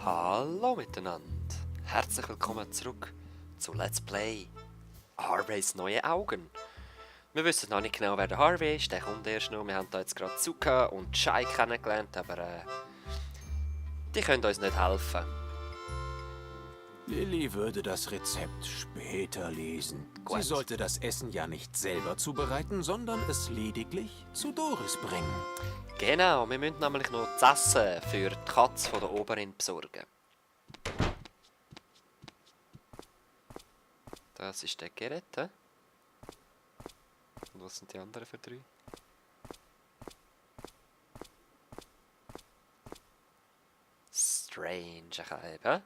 Hallo miteinander. Herzlich willkommen zurück zu Let's Play Harveys neue Augen. Wir wissen noch nicht genau, wer der Harvey ist, der kommt erst noch. Wir haben da jetzt gerade Zuka und Shai kennengelernt, aber die können uns nicht helfen. Lilly würde das Rezept später lesen. Gut. Sie sollte das Essen ja nicht selber zubereiten, sondern es lediglich zu Doris bringen. Genau, wir müssen nämlich noch das Essen für die Katze von der Oberin besorgen. Das ist der Gerät, hä? Und was sind die anderen für drei? Strange, hä?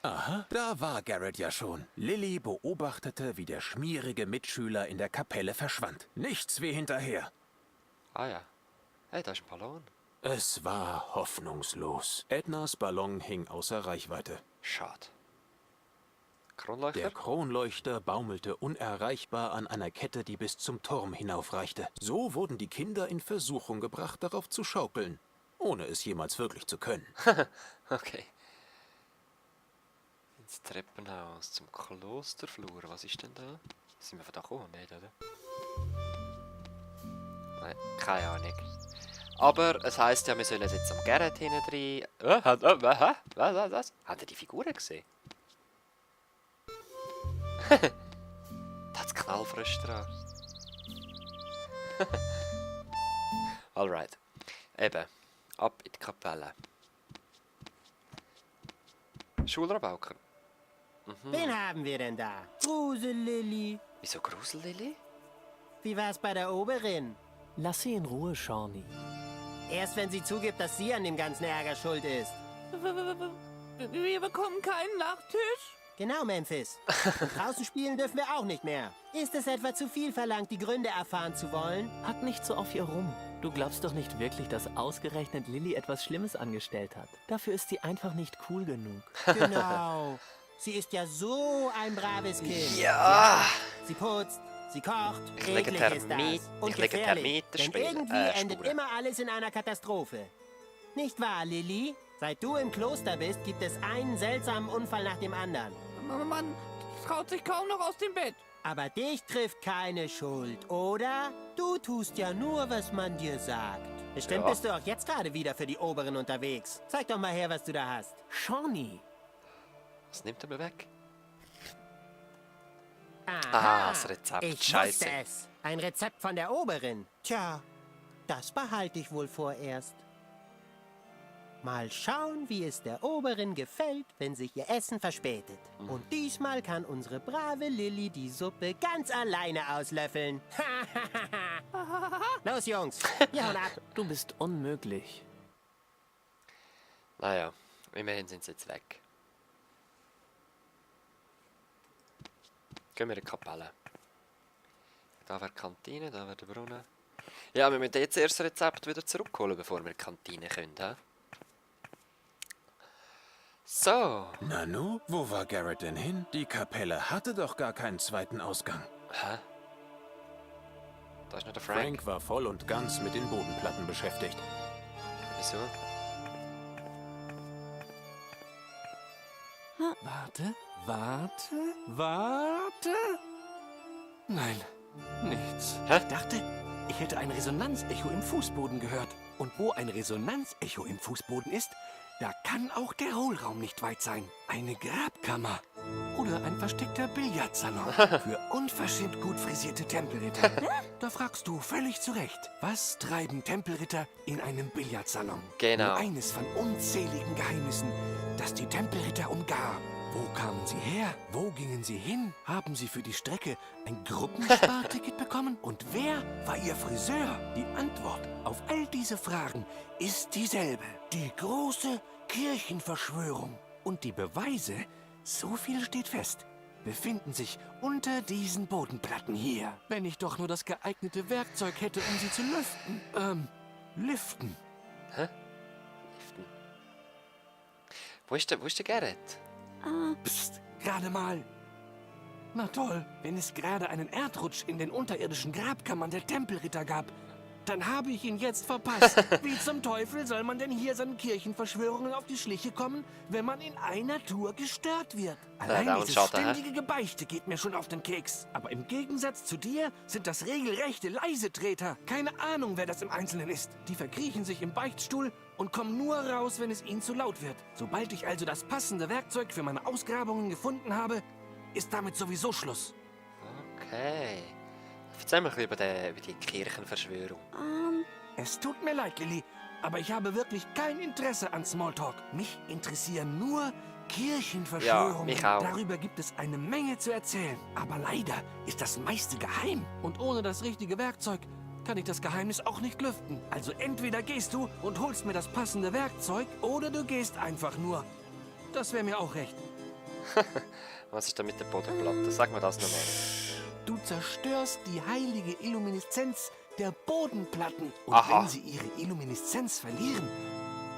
Aha, da war Garrett ja schon. Lilly beobachtete, wie der schmierige Mitschüler in der Kapelle verschwand. Nichts wie hinterher. Ah ja. Hey, da ist ein Ballon. Es war hoffnungslos. Ednas Ballon hing außer Reichweite. Schade. Kronleuchter? Der Kronleuchter baumelte unerreichbar an einer Kette, die bis zum Turm hinaufreichte. So wurden die Kinder in Versuchung gebracht, darauf zu schaukeln, ohne es jemals wirklich zu können. Okay. Ins Treppenhaus, zum Klosterflur. Was ist denn da? Sind wir von da gekommen? Nicht, oder? Nein, keine Ahnung. Aber es heisst ja, wir sollen jetzt am Gerät hinten rein. Was? Habt ihr die Figuren gesehen? Da hat's Knallfrosch dran. Alright. Eben. Ab in die Kapelle. Schulrabauker. Wen haben wir denn da? Grusel-Lilly. Wieso Grusel-Lilly? Wie war's bei der Oberin? Lass sie in Ruhe, Shawnee. Erst wenn sie zugibt, dass sie an dem ganzen Ärger schuld ist. Wir bekommen keinen Nachtisch? Genau, Memphis. Und draußen spielen dürfen wir auch nicht mehr. Ist es etwa zu viel verlangt, die Gründe erfahren zu wollen? Hack nicht so auf ihr rum. Du glaubst doch nicht wirklich, dass ausgerechnet Lilly etwas Schlimmes angestellt hat. Dafür ist sie einfach nicht cool genug. Genau. Sie ist ja so ein braves Kind. Ja! Sie putzt, sie kocht. Ich lege Eklig ist Thermit- das. Und ich lege gefährlich. Thermiten Denn spielen, irgendwie endet Spuren. immer alles in einer Katastrophe. Nicht wahr, Lilly? Seit du im Kloster bist, gibt es einen seltsamen Unfall nach dem anderen. Mann, traut sich kaum noch aus dem Bett. Aber dich trifft keine Schuld, oder? Du tust ja nur, was man dir sagt. Bestimmt Ja. bist du auch jetzt gerade wieder für die Oberen unterwegs. Zeig doch mal her, was du da hast. Shawnee! Was nimmt er mir weg? Aha, das Rezept. Ich Scheiße. wusste es. Ein Rezept von der Oberin. Tja, das behalte ich wohl vorerst. Mal schauen, wie es der Oberin gefällt, wenn sich ihr Essen verspätet. Und diesmal kann unsere brave Lilly die Suppe ganz alleine auslöffeln. Los, Jungs, wir hauen ab. Du bist unmöglich. Naja, immerhin sind sie jetzt weg. Gehen wir in die Kapelle. Da wäre die Kantine, da wäre der Brunnen. Ja, wir müssen jetzt erst das Rezept wieder zurückholen, bevor wir in die Kantine können. He? So. Nanu, wo war Garrett denn hin? Die Kapelle hatte doch gar keinen zweiten Ausgang. Hä? Da ist noch der Frank. Frank war voll und ganz mit den Bodenplatten beschäftigt. Wieso? Warte. Nein, nichts. Hä? Ich dachte, ich hätte ein Resonanzecho im Fußboden gehört. Und wo ein Resonanzecho im Fußboden ist, da kann auch der Hohlraum nicht weit sein. Eine Grabkammer. Oder ein versteckter Billardsalon für unverschämt gut frisierte Tempelritter. Da fragst du völlig zu Recht, was treiben Tempelritter in einem Billardsalon? Genau. Nur eines von unzähligen Geheimnissen, das die Tempelritter umgab. Wo kamen sie her? Wo gingen sie hin? Haben sie für die Strecke ein Gruppensparticket bekommen? Und wer war ihr Friseur? Die Antwort auf all diese Fragen ist dieselbe. Die große Kirchenverschwörung. Und die Beweise, so viel steht fest, befinden sich unter diesen Bodenplatten hier. Wenn ich doch nur das geeignete Werkzeug hätte, um sie zu lüften. Liften. Liften. Wo ist der Gerrit? Psst, gerade mal. Na toll, wenn es gerade einen Erdrutsch in den unterirdischen Grabkammern der Tempelritter gab, dann habe ich ihn jetzt verpasst. Wie zum Teufel soll man denn hier seinen Kirchenverschwörungen auf die Schliche kommen, wenn man in einer Tour gestört wird? Allein dauert dieses Schaden, hä? ständige Gebeichte geht mir schon auf den Keks. Aber im Gegensatz zu dir sind das regelrechte Leisetreter. Keine Ahnung, wer das im Einzelnen ist. Die verkriechen sich im Beichtstuhl und kommen nur raus, wenn es ihnen zu laut wird. Sobald ich also das passende Werkzeug für meine Ausgrabungen gefunden habe, ist damit sowieso Schluss. Okay. Erzähl mir ein bisschen über die Kirchenverschwörung. Es tut mir leid, Lilly, aber ich habe wirklich kein Interesse an Smalltalk. Mich interessieren nur Kirchenverschwörungen. Ja, mich auch. Darüber gibt es eine Menge zu erzählen. Aber leider ist das meiste geheim. Und ohne das richtige Werkzeug kann ich das Geheimnis auch nicht lüften. Also entweder gehst du und holst mir das passende Werkzeug, oder du gehst einfach nur. Das wäre mir auch recht. Was ist da mit der Bodenplatte? Sag mir das nochmal. Du zerstörst die heilige Illumineszenz der Bodenplatten. Und Aha. wenn sie ihre Illumineszenz verlieren,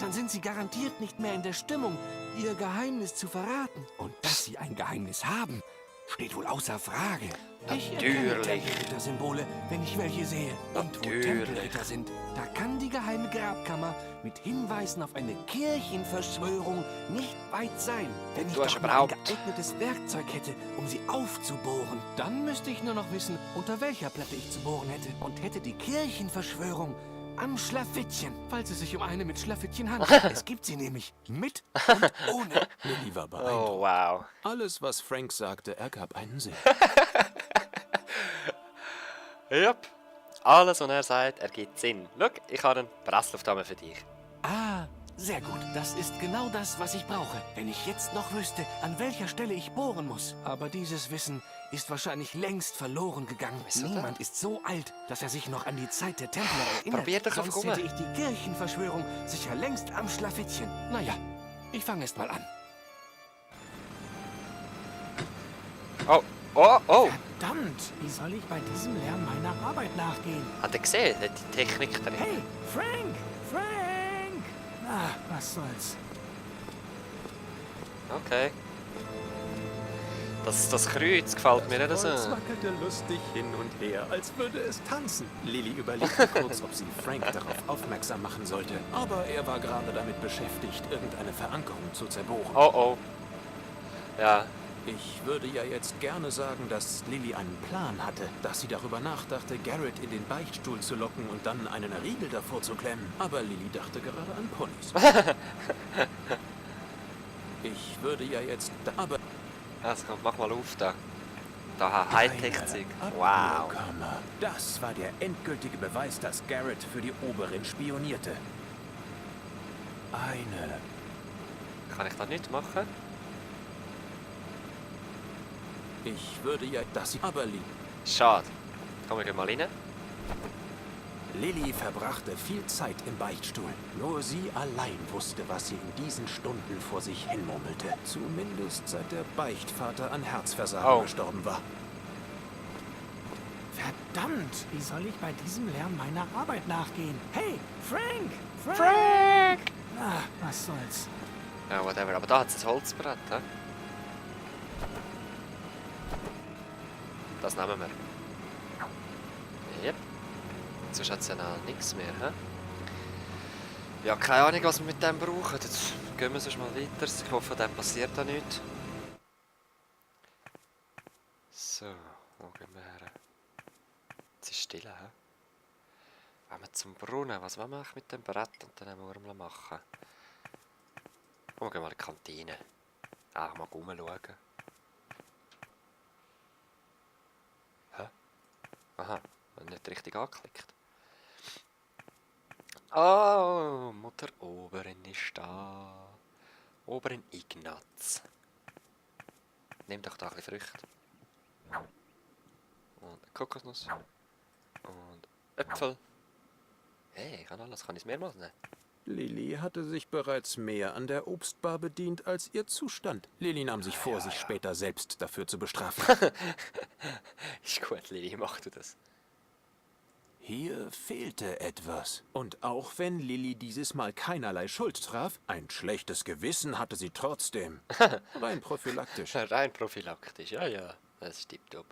dann sind sie garantiert nicht mehr in der Stimmung, ihr Geheimnis zu verraten. Und dass sie ein Geheimnis haben, steht wohl außer Frage. Ich erkenne Natürlich. Tempelritter-Symbole, wenn ich welche sehe. Und wo Natürlich. Tempelritter sind, da kann die geheime Grabkammer mit Hinweisen auf eine Kirchenverschwörung nicht weit sein. Wenn ich Du hast doch mal ein überhaupt- geeignetes Werkzeug hätte, um sie aufzubohren, dann müsste ich nur noch wissen, unter welcher Platte ich zu bohren hätte. Und hätte die Kirchenverschwörung am Schlafittchen, falls es sich um eine mit Schlafittchen handelt. Es gibt sie nämlich mit und ohne. Lilly war beeindruckt. Oh, wow. Alles, was Frank sagte, ergab einen Sinn. Jupp. Alles, was er sagt, ergibt Sinn. Schau, ich habe einen Presslufthammer für dich. Ah, sehr gut. Das ist genau das, was ich brauche. Wenn ich jetzt noch wüsste, an welcher Stelle ich bohren muss. Aber dieses Wissen ist wahrscheinlich längst verloren gegangen. Wieso Niemand ist so alt, dass er sich noch an die Zeit der Templer erinnert. Probier doch Sonst einfach rum. hätte ich die Kirchenverschwörung sicher längst am Schlafittchen. Naja, ich fange erst mal an. Oh, oh, oh. Verdammt, wie soll ich bei diesem Lärm meiner Arbeit nachgehen? Habt ihr gesehen? Die Technik drin. Hey, Frank! Frank! Ah, was soll's. Okay. Das Kreuz gefällt mir nicht so. Holz wackelte lustig hin und her, als würde es tanzen. Lilly überlegte kurz, ob sie Frank darauf aufmerksam machen sollte. Aber er war gerade damit beschäftigt, irgendeine Verankerung zu zerbohren. Oh, oh. Ja, Ich würde ja jetzt gerne sagen, dass Lilly einen Plan hatte, dass sie darüber nachdachte, Garrett in den Beichtstuhl zu locken und dann einen Riegel davor zu klemmen. Aber Lilly dachte gerade an Ponys. Ich würde ja jetzt... Aber... also komm, mach mal auf da. Da Hightech-Zeug. Eine Wow. Abhörkammer. Das war der endgültige Beweis, dass Garrett für die Oberin spionierte. Eine... Kann ich da nichts machen? Ich würde ja... dass sie... Aber Schade. Komm, wir gehen mal rein. Lilly verbrachte viel Zeit im Beichtstuhl. Nur sie allein wusste, was sie in diesen Stunden vor sich hin murmelte. Zumindest seit der Beichtvater an Herzversagen gestorben war. Verdammt, wie soll ich bei diesem Lärm meiner Arbeit nachgehen? Hey, Frank! Frank! Ah, was soll's. Ja, whatever. Aber da hat es ein Holzbrett, hä? Das nehmen wir. Yep. Sonst hat es ja noch nichts mehr, hä? Ja, keine Ahnung, was wir mit dem brauchen. Jetzt gehen wir sonst mal weiter. Ich hoffe, dem passiert da nichts. So, wo gehen wir her? Jetzt ist still, hä? Wenn wir zum Brunnen, was wollen wir eigentlich mit dem Brett und dann wollen wir machen? Und wir gehen mal in die Kantine. Auch mal rumschauen. Hä? Aha, nicht richtig angeklickt. Oh, Mutter Oberin ist da. Oberin Ignaz. Nimm doch da ein bisschen Früchte. Und Kokosnuss. Und Äpfel. Hey, kann alles. Kann ich es mehrmals nehmen? Lilly hatte sich bereits mehr an der Obstbar bedient als ihr Zustand. Lilly nahm sich vor, sich später selbst dafür zu bestrafen. Ist gut, Lili, mach du das. Hier fehlte etwas. Und auch wenn Lilly dieses Mal keinerlei Schuld traf, ein schlechtes Gewissen hatte sie trotzdem. Rein prophylaktisch. Rein prophylaktisch, ja, ja. Das ist tipptopp.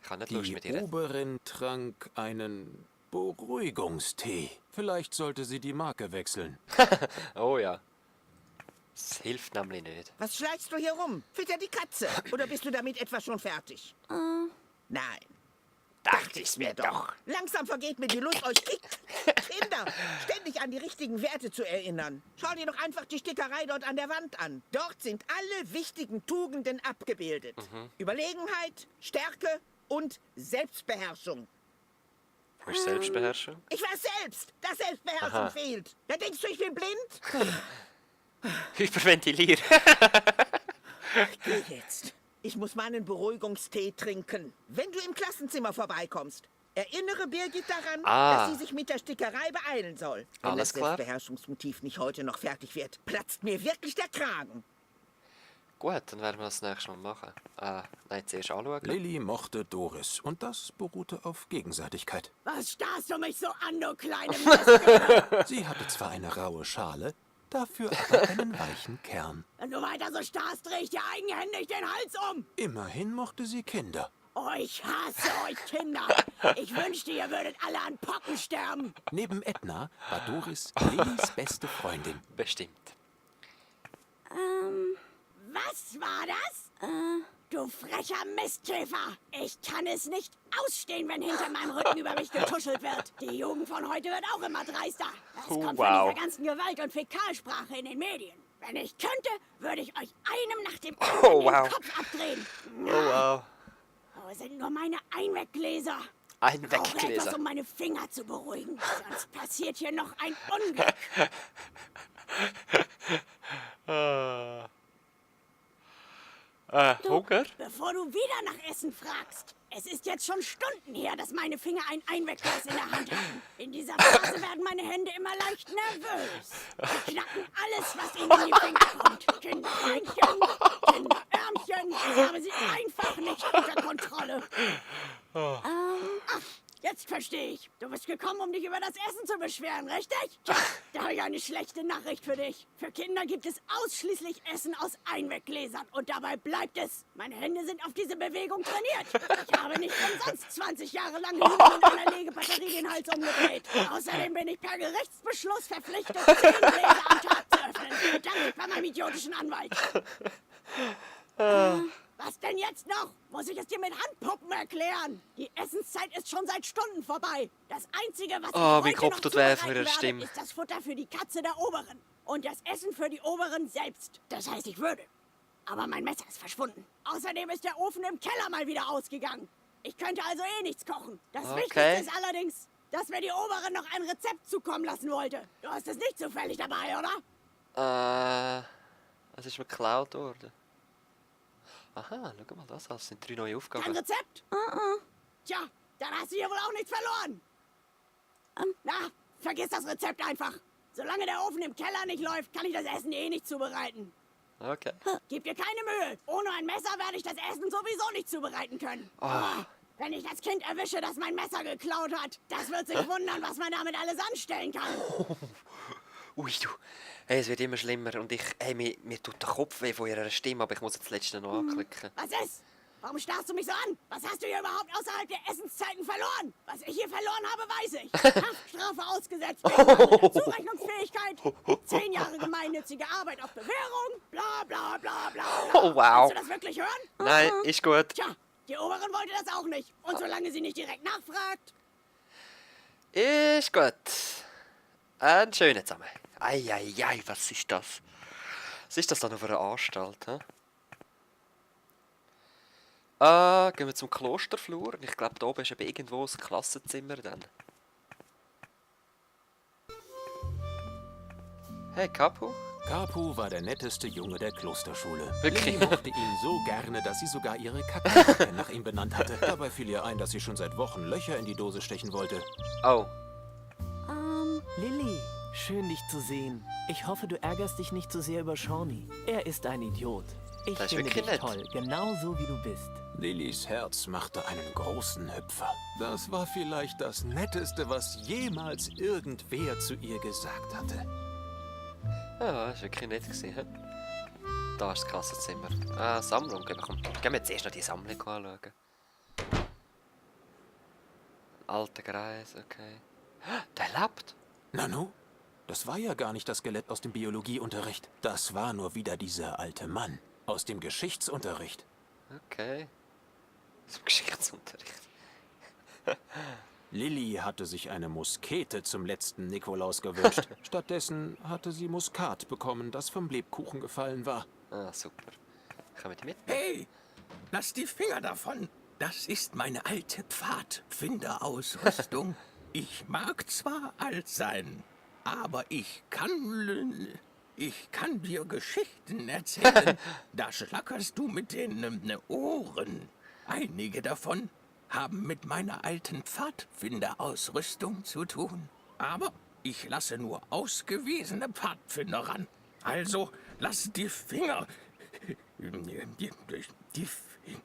Ich habe nicht Lust Die mit ihr. Oberin trank einen Beruhigungstee. Vielleicht sollte sie die Marke wechseln. Oh ja. Das hilft nämlich nicht. Was schleichst du hier rum? Fütter die Katze. Oder bist du damit etwa schon fertig? Nein. Dachte ich's mir doch. Langsam vergeht mir die Lust, euch Kinder ständig an die richtigen Werte zu erinnern. Schau dir doch einfach die Stickerei dort an der Wand an. Dort sind alle wichtigen Tugenden abgebildet. Überlegenheit, Stärke und Selbstbeherrschung. Wo ist Selbstbeherrschung? Ich war selbst. Das Selbstbeherrschung Aha. fehlt. Da denkst du, ich bin blind? Hyperventilieren. Geh jetzt. Ich muss meinen Beruhigungstee trinken. Wenn du im Klassenzimmer vorbeikommst, erinnere Birgit daran, dass sie sich mit der Stickerei beeilen soll. Wenn Alles das klar. Selbstbeherrschungsmotiv nicht heute noch fertig wird, platzt mir wirklich der Kragen. Gut, dann werden wir das nächste Mal machen. Nein, zuerst anschauen. Lilly mochte Doris und das beruhte auf Gegenseitigkeit. Was starrst du mich so an, du kleine Mist? Sie hatte zwar eine raue Schale, dafür aber einen weichen Kern. Wenn du weiter so starrst, dreh ich dir eigenhändig den Hals um. Immerhin mochte sie Kinder. Oh, ich hasse euch Kinder. Ich wünschte, ihr würdet alle an Pocken sterben. Neben Edna war Doris Lillys beste Freundin. Bestimmt. Was war das? Du frecher Mistkäfer! Ich kann es nicht ausstehen, wenn hinter meinem Rücken über mich getuschelt wird. Die Jugend von heute wird auch immer dreister. Das kommt von wow. dieser ganzen Gewalt und Fäkalsprache in den Medien. Wenn ich könnte, würde ich euch einem nach dem Oh, anderen wow. den Kopf abdrehen. Oh wow. Wo sind nur meine Einweggläser? Ein Ich brauche etwas, Weggläser. um meine Finger zu beruhigen. Sonst passiert hier noch ein Unglück. Hunger? Bevor du wieder nach Essen fragst. Es ist jetzt schon Stunden her, dass meine Finger ein Einwegglas in der Hand hatten. In dieser Phase werden meine Hände immer leicht nervös. Sie knacken alles, was ihnen in die Finger kommt. Kinderbeinchen, Kinderärmchen. Ich habe sie einfach nicht unter Kontrolle. Ach, jetzt verstehe ich. Du bist gekommen, um dich über das Essen zu beschweren, richtig? Tja, da habe ich eine schlechte Nachricht für dich. Für Kinder gibt es ausschließlich Essen aus Einweggläsern. Und dabei bleibt es. Meine Hände sind auf diese Bewegung trainiert. Ich habe nicht umsonst 20 Jahre lang Hühnern und einer Legebatterie den Hals umgedreht. Außerdem bin ich per Gerichtsbeschluss verpflichtet, 10 Gläser am Tag zu öffnen. Danke bei meinem idiotischen Anwalt. Was denn jetzt noch? Muss ich es dir mit Handpuppen erklären? Die Essenszeit ist schon seit Stunden vorbei. Das Einzige, was Oh, ich mein heute Kopf noch tut weh zubereiten von ihrer werde, Stimme. ist das Futter für die Katze der Oberen. Und das Essen für die Oberen selbst. Das heißt, ich würde. Aber mein Messer ist verschwunden. Außerdem ist der Ofen im Keller mal wieder ausgegangen. Ich könnte also eh nichts kochen. Das Okay. Wichtigste ist allerdings, dass mir die Oberen noch ein Rezept zukommen lassen wollte. Du hast es nicht zufällig dabei, oder? Es ist mir geklaut worden. Aha, schau mal das an. Das sind 3 neue Kein Aufgaben. Rezept? Tja, dann hast du hier wohl auch nichts verloren. Na, vergiss das Rezept einfach. Solange der Ofen im Keller nicht läuft, kann ich das Essen eh nicht zubereiten. Okay. Gib dir keine Mühe. Ohne ein Messer werde ich das Essen sowieso nicht zubereiten können. Aber wenn ich das Kind erwische, das mein Messer geklaut hat, das wird sich wundern, was man damit alles anstellen kann. Ui, du. Hey, es wird immer schlimmer und mir tut der Kopf weh von ihrer Stimme, aber ich muss jetzt das letzte noch anklicken. Was ist? Warum starrst du mich so an? Was hast du hier überhaupt außerhalb der Essenszeiten verloren? Was ich hier verloren habe, weiß ich. Haftstrafe ausgesetzt wegen mangelnder Zurechnungsfähigkeit, 10 Jahre gemeinnützige Arbeit auf Bewährung, bla bla bla bla bla. Oh, wow. Willst du das wirklich hören? Nein, ist gut. Tja, die Oberin wollte das auch nicht. Und solange sie nicht direkt nachfragt... Ist gut. Einen schönen zusammen. Eieiei, was ist das? Was ist das dann auf einer Anstalt, hä? Gehen wir zum Klosterflur. Ich glaube, da oben ist eben irgendwo ein Klassenzimmer dann. Hey, Capo. Capu war der netteste Junge der Klosterschule. Wirklich? Lilly mochte ihn so gerne, dass sie sogar ihre Kakao nach ihm benannt hatte. Dabei fiel ihr ein, dass sie schon seit Wochen Löcher in die Dose stechen wollte. Oh. Lilly, schön dich zu sehen. Ich hoffe, du ärgerst dich nicht zu sehr über Shawnee. Er ist ein Idiot. Ich Das ist finde wirklich dich nett. toll, genauso wie du bist. Lillys Herz machte einen großen Hüpfer. Das war vielleicht das Netteste, was jemals irgendwer zu ihr gesagt hatte. Ja, das war wirklich nett gewesen, hä? Da ist das Klassenzimmer. Sammlung. Komm, gehen wir jetzt erst noch die Sammlung anschauen. Alter Greis, okay. Der lebt? Nanu, das war ja gar nicht das Skelett aus dem Biologieunterricht. Das war nur wieder dieser alte Mann aus dem Geschichtsunterricht. Okay. Zum Geschichtsunterricht. Lilly hatte sich eine Muskete zum letzten Nikolaus gewünscht. Stattdessen hatte sie Muskat bekommen, das vom Lebkuchen gefallen war. Ah, super. Kommen die mit? Hey, lass die Finger davon. Das ist meine alte Pfadfinderausrüstung. Ich mag zwar alt sein, aber ich kann dir Geschichten erzählen. Da schlackerst du mit den Ohren. Einige davon haben mit meiner alten Pfadfinderausrüstung zu tun. Aber ich lasse nur ausgewiesene Pfadfinder ran. Also lass die Finger. Die Finger.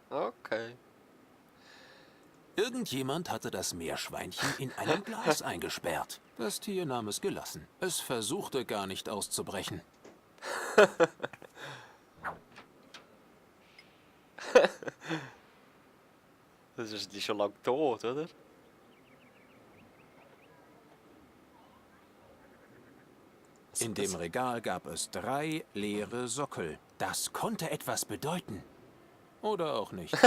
Okay. Irgendjemand hatte das Meerschweinchen in einem Glas eingesperrt. Das Tier nahm es gelassen. Es versuchte gar nicht auszubrechen. Das ist die schon lange tot, oder? In dem Regal gab es 3 leere Sockel. Das konnte etwas bedeuten. Oder auch nicht.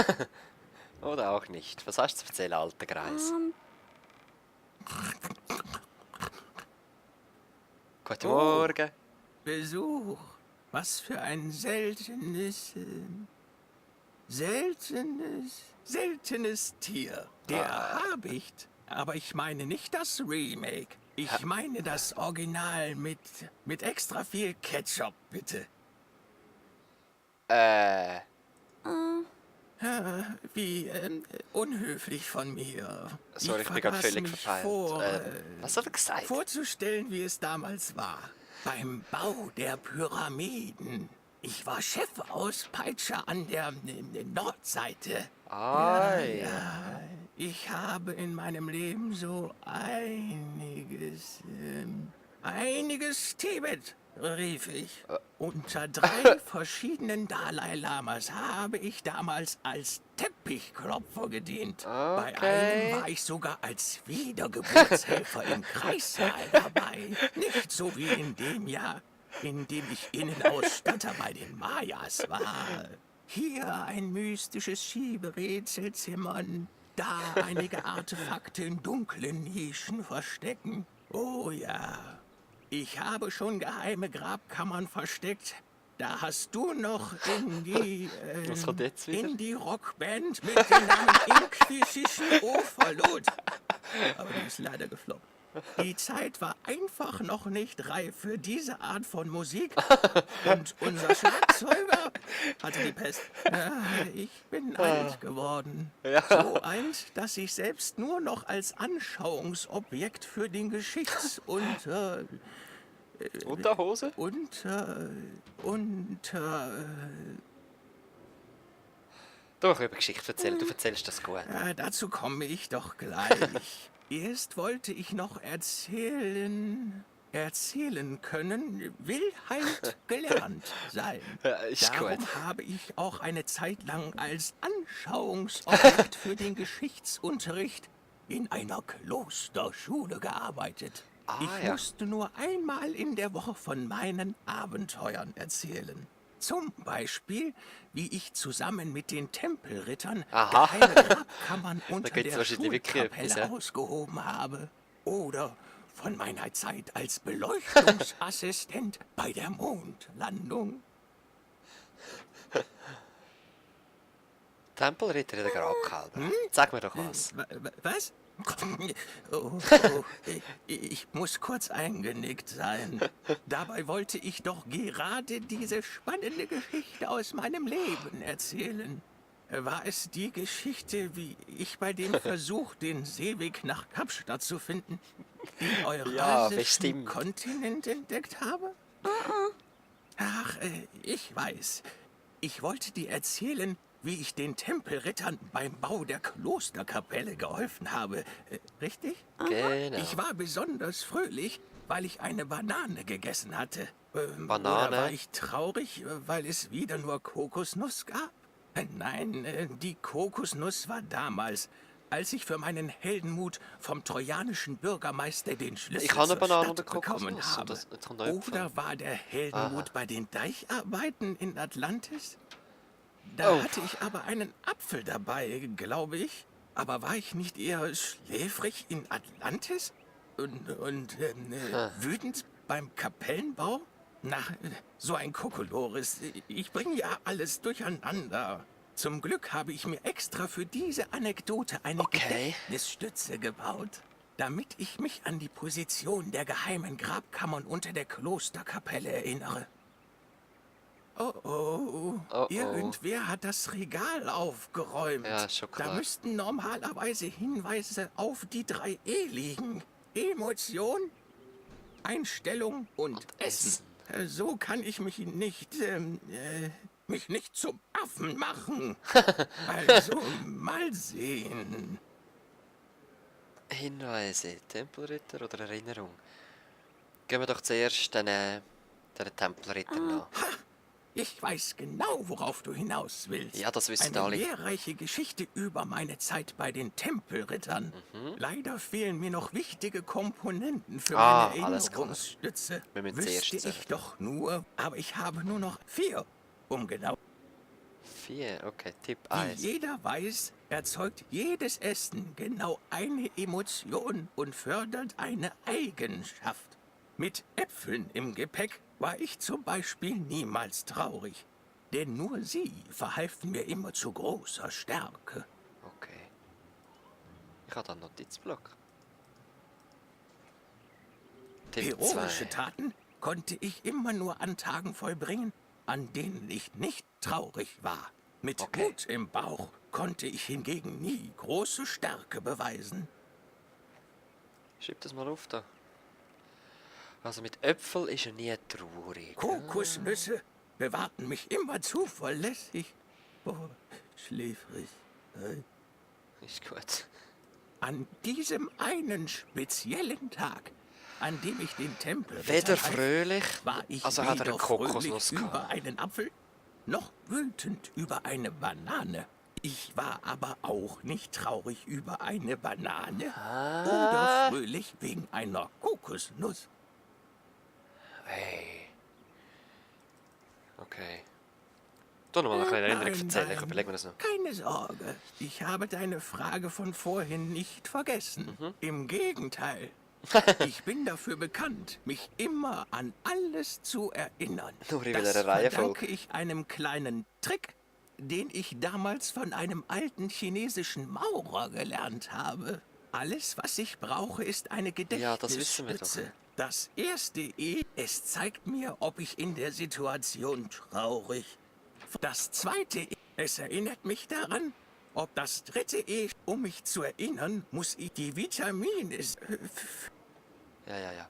Oder auch nicht. Was hast du zu erzählen, alter Greis? Guten Morgen. Besuch. Was für ein seltenes Tier. Der Habicht. Aber ich meine nicht das Remake. Ich meine das Original mit extra viel Ketchup, bitte. Wie unhöflich von mir. Sorry, ich bin gerade vergaß völlig mich verpeilt. Was hat er gesagt? Vorzustellen, wie es damals war. Beim Bau der Pyramiden. Ich war Chefauspeitscher an der Nordseite. Ah, Ja, ich habe in meinem Leben so einiges Tibet, rief ich. Unter 3 verschiedenen Dalai Lamas habe ich damals als Teppichklopfer gedient. Bei einem war ich sogar als Wiedergeburtshelfer im Kreissaal dabei. Nicht so wie in dem Jahr, in dem ich Innenausstatter bei den Mayas war. Hier ein mystisches Schieberätsel zimmern, da einige Artefakte in dunklen Nischen verstecken. Oh ja, ich habe schon geheime Grabkammern versteckt. Da hast du noch in die, Was kommt jetzt wieder? in die Rockband mit dem Namen Inquisition Overload. Aber die ist leider gefloppt. Die Zeit war einfach noch nicht reif für diese Art von Musik. Und unser Schlagzeuger hatte die Pest. Ich bin alt geworden. So alt, dass ich selbst nur noch als Anschauungsobjekt für den Unterhose? Doch, über Geschichte erzählen. Du erzählst das gut. Dazu komme ich doch gleich. Erst wollte ich noch erzählen können, will halt gelernt sein. Ja, ist Darum gut. habe ich auch eine Zeit lang als Anschauungsobjekt für den Geschichtsunterricht in einer Klosterschule gearbeitet. Ich ja. musste nur einmal in der Woche von meinen Abenteuern erzählen. Zum Beispiel, wie ich zusammen mit den Tempelrittern geheime Grabkammern unter gibt's der wahrscheinlich wirklich etwas, Schulkapelle ja? ausgehoben habe. Oder von meiner Zeit als Beleuchtungsassistent bei der Mondlandung. Tempelritter in der Grabkalbe. Sag mir doch was. Was? Ich muss kurz eingenickt sein. Dabei wollte ich doch gerade diese spannende Geschichte aus meinem Leben erzählen. War es die Geschichte, wie ich bei dem Versuch, den Seeweg nach Kapstadt zu finden, den eurasischen bestimmt. Kontinent entdeckt habe? Ach, ich weiß. Ich wollte dir erzählen, wie ich den Tempelrittern beim Bau der Klosterkapelle geholfen habe. Richtig? Genau. Ich war besonders fröhlich, weil ich eine Banane gegessen hatte. Banane? Oder war ich traurig, weil es wieder nur Kokosnuss gab? Nein, die Kokosnuss war damals, als ich für meinen Heldenmut vom trojanischen Bürgermeister den Schlüssel Ich habe eine zur Banane Stadt und eine bekommen Kokosnuss. habe. Und jetzt kommt noch Äpfel. Oder war der Heldenmut Aha. bei den Deicharbeiten in Atlantis? Da Oh. hatte ich aber einen Apfel dabei, glaube ich. Aber war ich nicht eher schläfrig in Atlantis? Und wütend beim Kapellenbau? Na, so ein Kokolores. Ich bringe ja alles durcheinander. Zum Glück habe ich mir extra für diese Anekdote eine Okay. Gedächtnisstütze gebaut, damit ich mich an die Position der geheimen Grabkammern unter der Klosterkapelle erinnere. Oh oh, Oh oh. irgendwer hat das Regal aufgeräumt. Ja, ist schon Da klar. müssten normalerweise Hinweise auf die 3 E liegen. Emotion, Einstellung und Essen. So kann ich mich nicht zum Affen machen. Also, mal sehen. Hinweise, Tempelritter oder Erinnerung? Gehen wir doch zuerst den Tempelritter nach. Ich weiß genau, worauf du hinaus willst. Ja, das wissen Eine alle. lehrreiche Geschichte über meine Zeit bei den Tempelrittern. Leider fehlen mir noch wichtige Komponenten für Ah, meine alles klar. Erinnerungsstütze. Wir müssen Wüsste zuerst ich doch nur, aber ich habe nur noch 4, um genau. 4, okay, Tipp Wie 1. jeder weiß, erzeugt jedes Essen genau eine Emotion und fördert eine Eigenschaft. Mit Äpfeln im Gepäck war ich zum Beispiel niemals traurig, denn nur sie verhalfen mir immer zu großer Stärke. Okay. Ich habe da einen Notizblock. Tipp Heroische 2. Taten konnte ich immer nur an Tagen vollbringen, an denen ich nicht traurig war. Mit Okay. Mut im Bauch konnte ich hingegen nie große Stärke beweisen. Schreib das mal auf da. Also mit Äpfel ist er nie traurig. Kokosnüsse bewahrten mich immer zuverlässig. Oh, schläfrig. Ist gut. An diesem einen speziellen Tag, an dem ich den Tempel Weder half, fröhlich, war ich also hat er weder eine Kokosnuss fröhlich über gehabt. einen Apfel, noch wütend über eine Banane. Ich war aber auch nicht traurig über eine Banane oder fröhlich wegen einer Kokosnuss. Hey. Okay. Du noch mal eine kleine Erinnerung Nein, erzählen, ich nein. überlege mir das noch. Keine Sorge, ich habe deine Frage von vorhin nicht vergessen. Mhm. Im Gegenteil. Ich bin dafür bekannt, mich immer an alles zu erinnern. Nur in Das welcher Reihenfolge? verdanke ich einem kleinen Trick, den ich damals von einem alten chinesischen Maurer gelernt habe. Alles, was ich brauche, ist eine Ja, das wissen wir doch. Gedächtnisstütze. Das erste E, es zeigt mir, ob ich in der Situation traurig. Das zweite E, es erinnert mich daran. Ob das dritte E, um mich zu erinnern, muss ich die Vitamine. Ja.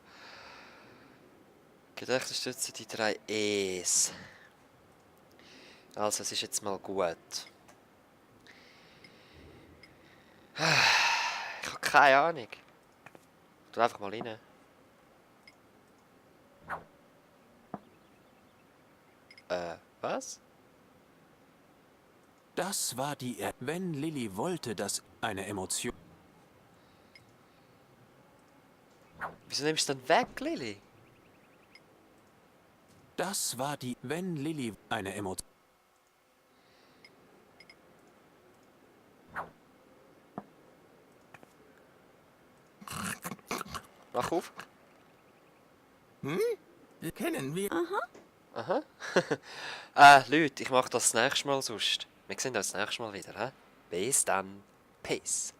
Gedächtnisstütze, die 3 E's. Also, es ist jetzt mal gut. Ich habe keine Ahnung. Tu einfach mal rein. Was? Das war die wenn Lilly wollte, dass eine Emotion. Wieso nimmst du dann weg, Lilly? Das war die wenn Lilly eine Emotion. Mach auf. Kennen wir? Aha. Leute, ich mache das nächste Mal sonst. Wir sehen uns das nächste Mal wieder. He? Bis dann. Peace.